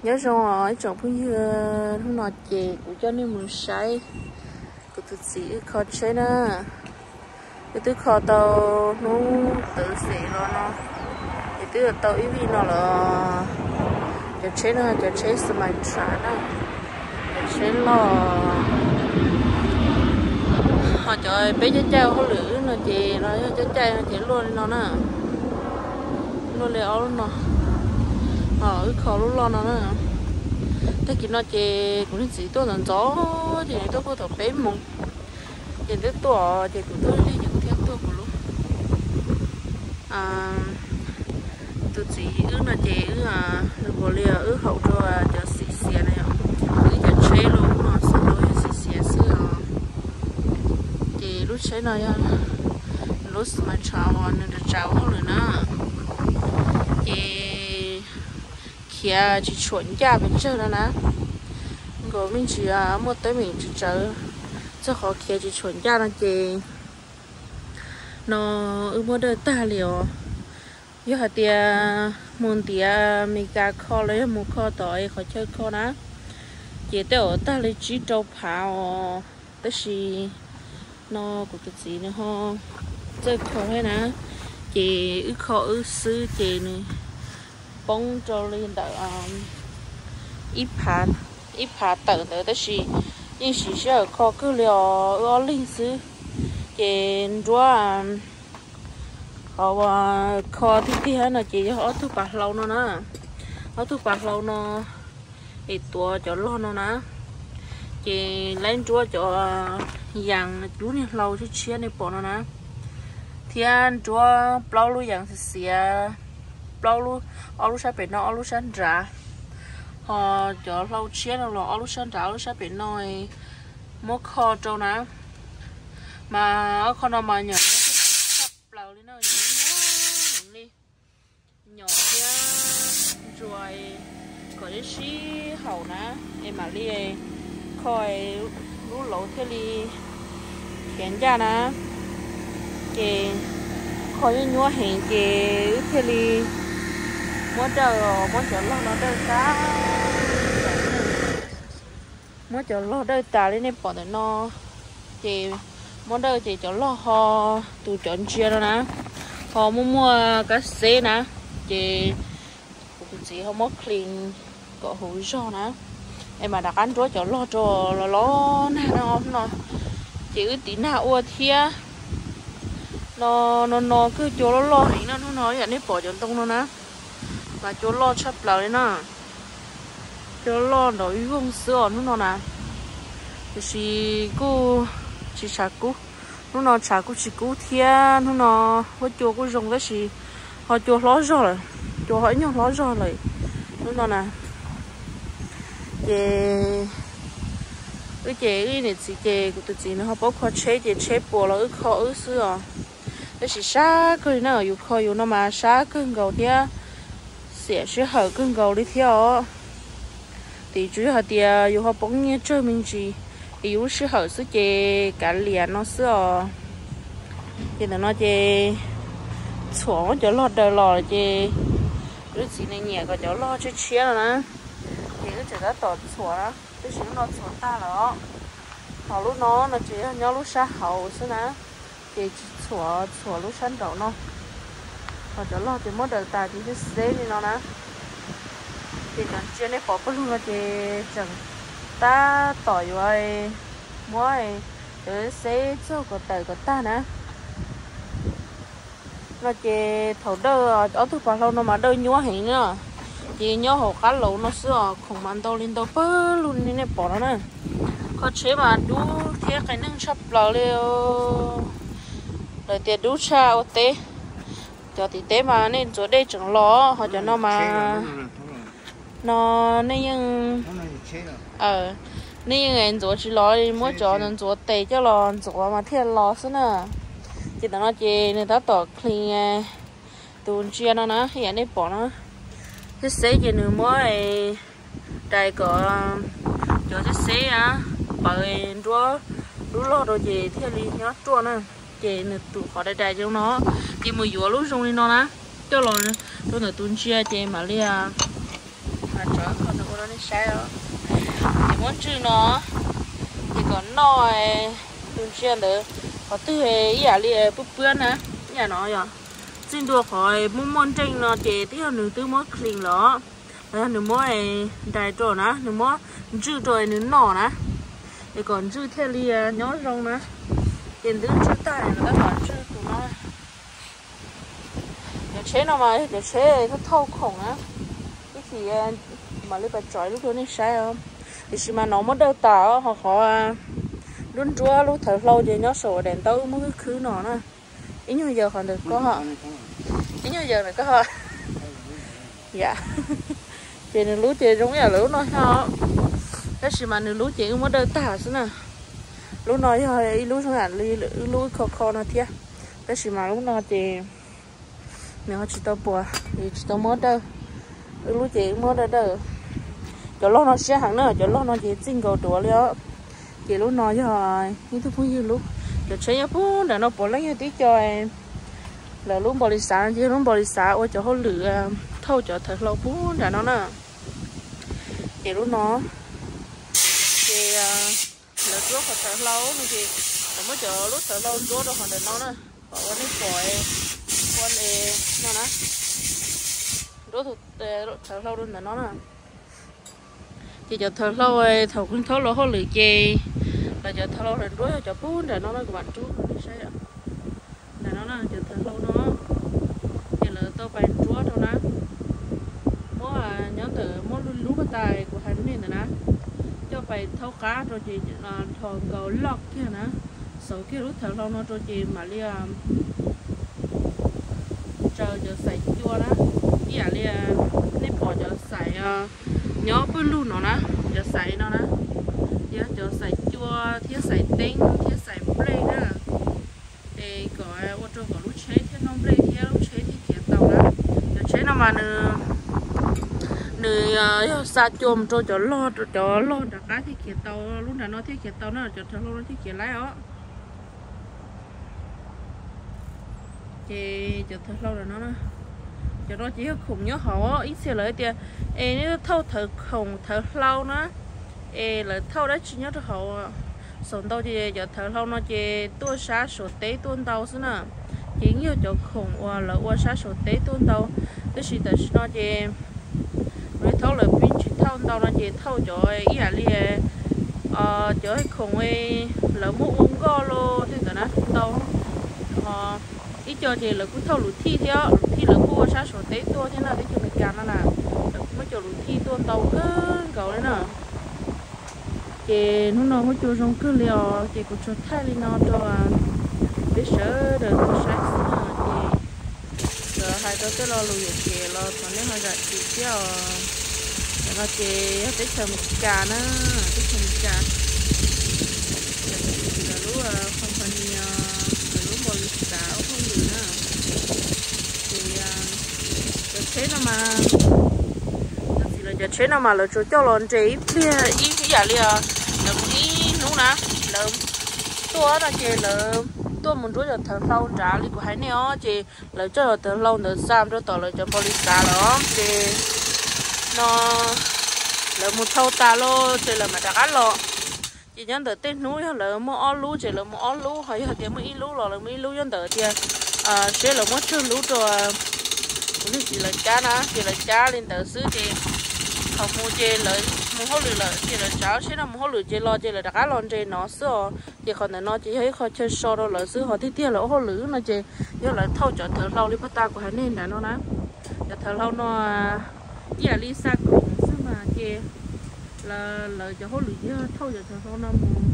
Nyob zoo os ib tsoom phooj ywg, hnub no ces kuv coj nej mus saib kuv tus txiv wb kho tsheb na. Wb twb kho tau hnub twv xim los no, ces twb tau ib vij no lawm. Cov tsheb no cov tsheb semi truck na, cov tsheb loj. Ho cov peb coj caij hauj lwm wb no ces no yog coj caij no ces luaj li no na. Luaj li ob lub no, ho wb kho lub loj no na. Tag kis no ces kuv niag txiv tuaj ntxov ntxov ces nws tuaj kuj thaum peb moos, ces twb tuaj ces kuv tuaj lig ces kuv thiaj tuaj kuv lub. Tus txiv wb no ces wb, nws ua li wb haum rau cov xim xiav na yom, wb cov tsheb los no xav tau yog xim xiav xwb os. Ces lub tsheb no yog lub semi truck uas nws tsav hauj lwm na, ces khiav tsis tshuam ncaj pes tsawg no na. Nkaus me ntsis muaj teeb meem tsis tsawv, txog qhov khiav tsis tshuam ncaj no ces no wb muab dawj tag li os. Yog hais tias mus ntiav Amelikas kho los yog mus kho tom qhov chaw kho na, ces tej zaum tag li tsib rau phav os. Tab sis no kuv tus txiv nws ho txawj kho thiab na, ces wb kho wb xwb ces nws poob rau li ntawm ib phav tawm ntawd, tab sis yeej siv sij hawm kho kawg li os, wb ob leeg xwb. Ces nruab qhov uas kho tiag tiag no ces yog ob tug pas hlau no na, ob tug pas hlau no es tuav cov log no na. Ces laib nruab cov yas lub niag hlau tshiab tshiab nej pom no na, thiab nruab plaub lub yas xiav xiav, plaub lub, ob lub sab pem no ob lub sab nrad, ho cov hlau tshiab no los ob lub sab nrad ob lub sab pem no muab kho rau na. Mas ob qho no mas nyom tshaj plaws li no, nyom li, nyom thiab ntsuas kom sib haum na, es mam li kho lub lauv thiaj li khiav ncaj na. Ces kho nyuaj nyuaj heev ces wb thiaj li muab dawj, muab cov log no dawj tas. Muab cov log dawj tas li nej pom ntawm no, ces muab dawj ces cov log ho, tus cov ntsia no na, ho muaj muaj kab xeb na, ces kuv tus txiv ho muab clean kom huv zog na, es mam rov qab nruab cov log rau los los nag no no. Ces wb tiv nag ua thiab. No, no no kawg, cua loj loj heev no hnub no yam nej pom cov ntoo no na, mas cua loj tshaj plaws li na. Cua loj nraum ib voog xwb os hnub no na, tiam sis kuj tsis tshav kub. Hnub no tshav kuj tsis kub thiab, hnub no huab cua kuj zoo tab sis ho cua hlob zog lawm, cua ho ib nyuag hlob zog lawm hnub no na. Ces wb ces wb niam txiv ces kuv tus txiv nws ho paub kho tsheb ces tsheb puas los wb kho wb xwb os. Tab sis sab kawg li na, yus kho yus no mas sab kawg nkaus thiab xiam sij hawm kawg nkaus li thiab os. Tiam sis yog hais tias yus ho poob nyiaj tsawg me ntsis es yus lub sij hawm xwb ces kav liam no xwb os. Ces ntawm no ces txhuam muab cov log daws los ces wb txiv nws nyiam kom cov log tshiab tshiab no na, ces wb tseem tab tom txhuam na, tab sis lub no txhuam tag lawm os. Ho lub no no ces yog nyob lub sab hauv xwb na, ces tsis txhuam, txhuam lub sab nraum no. Ho cov log ces muab daws tas ces xeb xeb li no na. Ces cov ntsia nej pom pawg lug no ces tseem tab tom yuav muab cov xeb txog kom tawm kom tag na. No ces thaum dawj ob tug pas hlau no mas dawj nyuaj heev na, ces nyob hauv qab laus no xwb os, khoom mas ntau li ntau pawg lug li nej pom no na. Kho tsheb mas dub thiab qias neeg tshaj plaws li. Lawv tias dub tshaj ua teb. Cov tim teb mas nej ntxuav dej tseem los, ho cov no mas no nej yeej, nej yeej ntxuav tsis los, muab cov ntxuav tes coj los ntxuav mas thiaj los xwb na. Ces tam no ces nws tab tom clean tus ntsia no na, yam nej pom na. Xeb xeb ces nws muab dais kom cov xeb xeb pawv nruab lub log rau ces thiaj li nyob ruaj na. Ces nws tus qhov dais dais zoo no, ces mus yuav lub zoo li no na, coj los rau ntawm tus ntsia ces mam li Tso qhov ntawd ua rau nej saib os. Ces muab ntswj no, ces kom noj tus ntsia ntawd, qhov twg ib yam li pwb pwb na, ib yam no yog txij ntua qhov muaj muaj nreej no ces twb yog nws twb muab clean lawm, los yog nws muab dai rau na, nws muab ntswj rau nws noj na, es kom ntswj thiaj li nyob zoo na. Ces nws twb ntswj tag, nws tab tom ntswj tus no. Cov tsheb no mas yog cov tsheb thauj khoom na, ib chim mam li pab tso ib lub rau nej saib os. Tiam sis mas no muab dawj tas, ho qhov nruab nruab lub thawv hlau ces nyob saum daim ntaub wb muab khwb khwb no na. Ib nyuag yaws qhov ntawm ko, ib nyuag yaws ntawm ko. Yam, ces nws lub ces zoo ib yam lawv lub no thiab, tab sis mas nws lub ces wb muab dawj tag xwb na. Lub no yog ib lub zoo yam li wb lub kho kho no thiab, tab sis mas lub no ces nws ho tsis tau puas, tsis tau muab dawj. Wb lub ces wb muab dawj dawj. Cov log no siab heev na, cov log no ces txij nkaus duav li os. Ces lub no yog ib tug phooj ywg lub. Cov tsheb nyob puag nram no puav leej yog tib co lawv lub npaus lis xav, ces lub npaus lis xav ua cov hauj lwm thauj cov thawv hlau puag nram no na. Ces lub no ces lawv nruab qhov thawv hlau no ces lawv muab cov lub thawv hlau nruab rau qhov ntawm no na, kom ua nej pom ua no na, nruab thawv hlau rau ntawm no na. Ces cov thawv hlau thaum kuv thaub los hauj lwm ces lawv cov thawv hlau lawv nruab yog cov puag nram no na, kuv mam rub rau nej saib. Nram no na, cov thawv hlau no ces lawv tau pais nruab rau na, muab nyob ntawm muab lub lub pas tas kuv hais rau nej ntawd na, coj pais thaub qab rau ces dhos nkaus loj kiag na, xauv kiag lub thawv hlau no rau ces mam li tsaws cov xaim cua na, ib yam li nej pom cov xaim nyob pawg lug no na, cov xaim no na, yog cov xaim cua thiab xaim teeb thiab xaim nplej na, es kom ua rau kom lub tsheb thiaj noj nplej thiab lub tsheb thiaj khiav tau na. Cov tsheb no mas nws, nws yog xa cua mus rau cov log, cov log nram qab thiaj khiav tau, lub nram no thiaj khiav tau na, cov thawv hlau no thiaj khiav laib os. Ces cov thawv hlau no, cov no ces yog khoom nyob hauv, ib txhia lawv tias es nej thauj thawv khoom thawv hlau na, es lawv thauj dab tsi nyob rau hauv? Xaus ntau ces cov thawv hlau no ces tuaj sab Suav teb tuaj ntau xwb na, ces yeej yog cov khoom uas lawv ua sab Suav teb tuaj ntau. Tab sis tam sim no ces lawv thaum lawv pib tsis thauj ntau no ces thauj cov ib yam li cov khoom lawv muab ua nkoj los tej ntawd na ntau. Ib co ces lawv kuj thauj luv thij thiab, luv thij lawv kuj ua sab Suav teb tuaj thiab na, teb chaws Amelikas no na, lawv kuj muab cov luv thij tuaj ntau kawg nkaus li na. Ces hnub no huab cua zoo kawg li os, ces kuv tsuas thaij li no rau peb sawv daws tau saib xwb na. Ces txawm hais rau tej lo lus yuam kev los thov nej ho zam txim thiab os. Cov no ces yog teb chaws Amelikas na, teb chaws Amelikas, lawv lub company, lawv lub npaus lis xav ua hauj lwm na. Ces cov tsheb no mas, txawm lawv cov tsheb no mas lawv tsuas coj los nres ib pliag ib yam li lawv mus ib hnub na, lawv tuaj no ces lawv tuaj mus nruab cov thawv hlau nrad li kuv hais nej os, ces lawv coj cov thawv hlau ntawd xa rau tom lawv cov npaus lis xav lawm os, ces no lawv mus thau tas los ces lawv mam rov qab los. Ces nyob ntawm tej hnub yog lawv muaj ob lub ces lawv mus ob lub, ho yog tias muaj ib lub los lawv mus ib lub, nyob ntawm tias seb lawv muab tsawg lub rau kuv niag txiv lawv cab na, ces lawv cab li ntawd xwb ces thaum mus ces lawv mus hauj lwm lawm ces lawv tsav seb no mus hauj lwm ces los ces lawv rov qab los nres no xwb os. Ces qhov ntawm no ces yog ib qho chaw so rau lawv xwb, ho tiag tiag lawv ua hauj lwm no ces yog lawv thauj cov thawv hlau li pag tas kuv hais nej nram no na. Cov thawv hlau no ib yam li xa khoom xwb mas ces lawv cov hauj lwm yog thauj cov thawv hlau no mus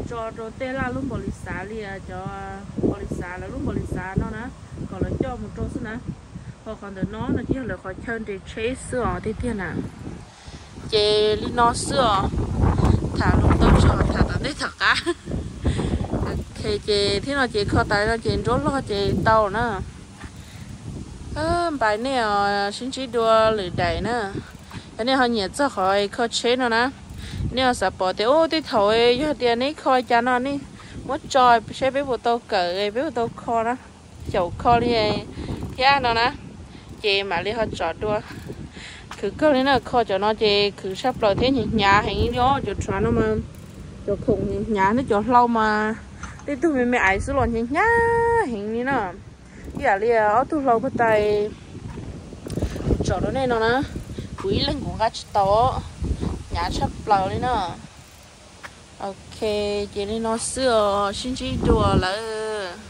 tso rau tej laj lub npaus lis xav li cov npaus lis xav, lawv lub npaus lis xav no na, kom lawv coj mus rau xwb na. Ho qhov ntawm no no ces yog lawv qhov chaw nres tsheb xwb os tiag tiag na. Ces li no xwb os, tham lus tau tso tham tom ntej tom qab. Ces thiab no ces kho tas li no ces nruab log ces tau na. Npais nej os, sib ntsib dua lwm daim na. Yog nej ho nyiam txog qhov kho tsheb no na, nej ho xav pom tias ub tej thaum yog tias neb kho cas no nej muab tso seb peb puas tau kawm peb puas tau kho na, xyaum kho li thiab no na, ces mam li ho tsom dua. Khwv kawg li na, kho cov no ces khwv tshaj plaws thiab hnyav hnyav heev li os. Cov rhav no mas cov khoom hnyav hnyav thiab cov hlau mas tej tug me me aiv xwb los hnyav hnyav heev li na. Ib yam li ob tug hlau pag tais tsom rau nej no na, kuv ib leeg kuv nqa tsis tau, hnyav tshaj plaws li na. Ok, ces li no xwb os, sib ntsib dua lawm.